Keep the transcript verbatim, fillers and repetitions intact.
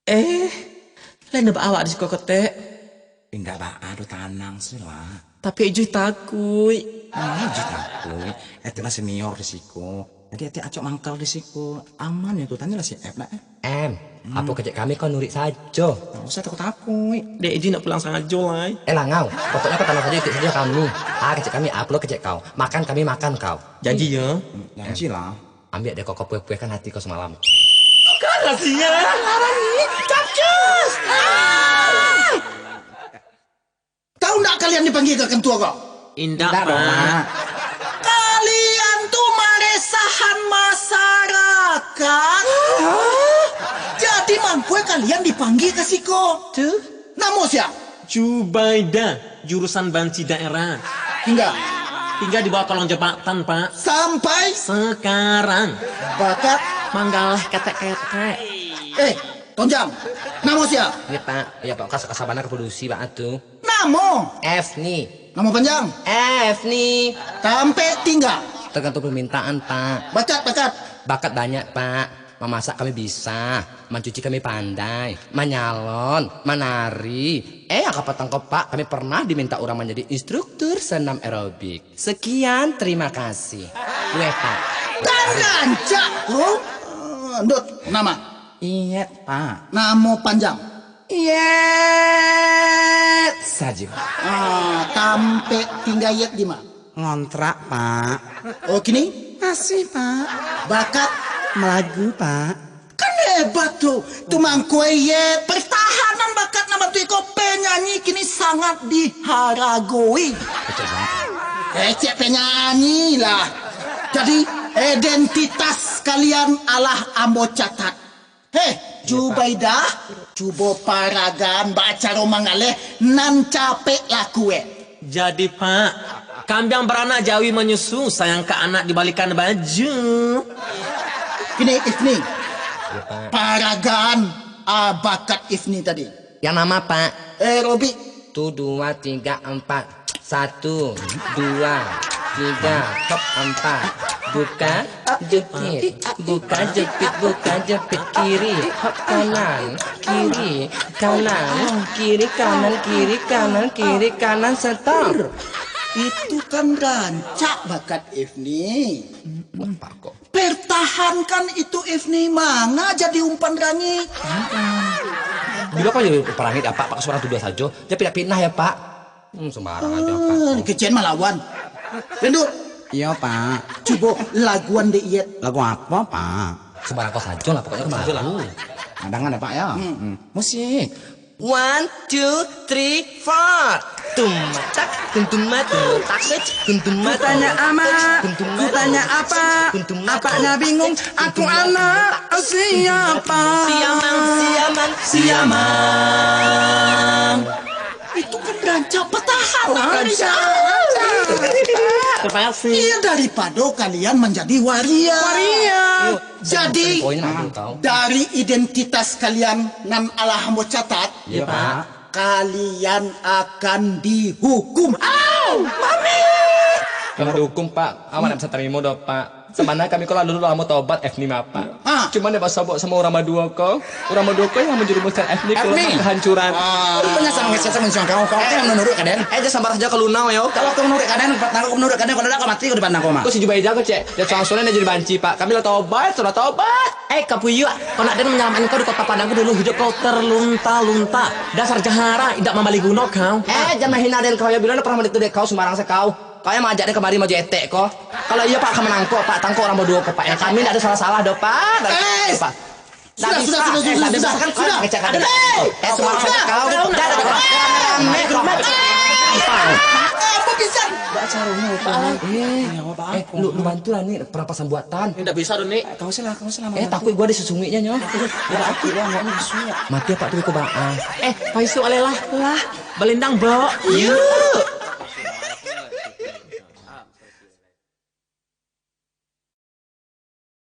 Eh, lain ba awak di siko ketek. Indak baa doh, tanang se lah. Tapi Ijui takuik. Ah, Ijui takuik. Eh, tu lah senior di siko. Jadi, etek acok mangkal di siko. Aman yo tu, tanyolah si F nak, eh. Em, apo kecek kami kau nuruik sajo. Tak usah takuik-takuik. Dek Ijui nak pulang sangajo lai. Eh, langau. Pokoknyo kau tanang sajo, ikuik sajo kami. Ah, kecek kami, apo lo kecek kau. Makan kami makan kau. Janji yo. Hmm, janji lah. Ambiak deh kau, kau pueh-puehkan hati kau samalam. Bukanlah sia. Larang ni. Capcus. Ah! Tahu ndak kalian dipanggil ke kantua ko? Indak, Indak doh, Pak. Pak. Kalian tu maresahan masyarakat. Hah? Jadi mangko kalian dipanggil ke siko. Tu? Namo sia? Jubaidah, jurusan banci daerah. Tingga? Tingga di bawah kolong jembatan, Pak. Sampai? Sekarang. Bakat? Manggalah ketek-ketek. Eh, Tonjang. Namo sia? Ya, Pak. Ya, Pak. Kas-, kasabana ka produksi, Pak, atu. Namo? Efni. Namo panjang? Efni. Tampek tingga? Tergantung permintaan, Pak. Bakat, bakat? Bakat banyak, Pak. Mamasak kami bisa, mancuci kami pandai, manyalon, manari. Eh, angka patang ko, Pak, kami pernah diminta urang manjadi instruktur senam aerobik. Sekian, terima kasih. Weh, Pak. Kan rancak, bro. Eh, Ndut, nama? Iyet, Pak. Namo panjang? Iyet sajo. Ah, tampek tingga Iyet di ma? Ngontrak, Pak. Oh, kini? Masih, Pak. Bakat? Malagu, Pak. Kan hebat tu. Tu mangko Iyet, pertahanan bakat nan batu iko, penyanyi kini sangat diharagoi. Betul, Pak. Kecek penyanyi lah. Jadi, identitas kalian alah ambo catat. Heh, Jubaidah, cubo paragaan bacaro manggaleh nan capek laku, eh. Jadi, Pak, kambiang baranak jawi manyusu, sayang ka anak dibalikan baju. Kini, Ifni. Ya, Pak. Paragaan, ah, bakat Ifni tadi. Yang nama, Pak? Eh, Robi. Tu, dua, tiga, empat. Satu, dua, tiga, hop, empat. Buka, jepit, buka, jepit, buka, jepit, kiri, hop, kanan, kiri, kanan, kiri, kanan, kiri, kanan, kiri, kanan, setor. Itu kan rancak bakat Ifni. Buat apa kok? Pertahankan itu, Ifni, manga jadi umpan rangik. Bilo kau jadi umpan rangik, Pak, Pak, surang tuduah sajo. Jangan pinah-pinah ya, Pak. Hmm, sembarang aja, Pak. Ah, dikecekan malawan. Rindu. Iya, Pak. Cubo laguan dek Iyet. Lagu apa, Pak? Sembarang kau sajo lah, pokoknya kau sajo lah. Adangan ya, Pak, ya? Hmm. Hmm. Musik. One, two, three, four. Tum matak, tum tum matak, tum tum matak, kutanya ama, tum tum matak, kutanya apa, tum tum matak, apanya bingung, tum tum aku matak, anak siapa? Siamang, siamang, siamang. Itu kan rancak pertahanan. Oh, rancak, rancak. Terima kasih. Iya, daripado kalian manjadi waria. Waria. Jadi, poin aku tahu. Dari identitas kalian nan alah ambo catat, iya, Pak, kalian akan dihukum. Au! Mami! Kalau dihukum, Pak, awak ndak bisa tarimo doh, Pak. Sabananyo kami ko lah dulu lamo tobat, F ni, Pak. Ah. Cuma ndak basobok samo urang baduo ko. Urang baduo ko yang manjerumuskan F ni keluar dari kehancuran. Ah. Rupanya sama ngasih sama kau, kau kan yang menurut kaden. Eh, jangan sambarang sajo kalau nau yo. Kalau kau menurut kaden, patang kau menurut kaden, kalau ndak kau mati kau di pandang kau mah. Kau si Jubaida kau, cek. Dia sorang-sorang dia jadi banci, Pak. Kami lah tobat, sudah tobat. Eh, Kapuyuak, kau nak den menyelamatkan kau di kota Padang ko dulu, hidup kau terlunta-lunta. Dasar jahara, indak mambali guno kau. Eh, jangan hina den kau ya, bila pernah menditu dek kau, sembarang sekau. Kau yang majak den kamari maju etek ko. Kalau iya, Pak, akan menangkok, Pak, tangkok urang baduo ko, Pak. Yang kami ndak ada salah-salah doh, Pak. Eh, Pak. Sudah, sudah, sudah, sudah, sudah, sudah. Ngecek ada. Eh, semua sudah. Kau, jangan rame-rame kau. Apa bisa? Eh, eh, lu, lu bantulah ni, perampasan buatan. Ini ndak bisa doh, Nik. Kau sih lah, kau sih lah. Eh, takut gua ada sesungguhnya, nyo. Udah, aku lah, nggak masuk ya. Mati apa tuh, kau, Bang? Ah. Eh, Pak Isu, aleh lah. Lah, balendang, Bok. Yuk.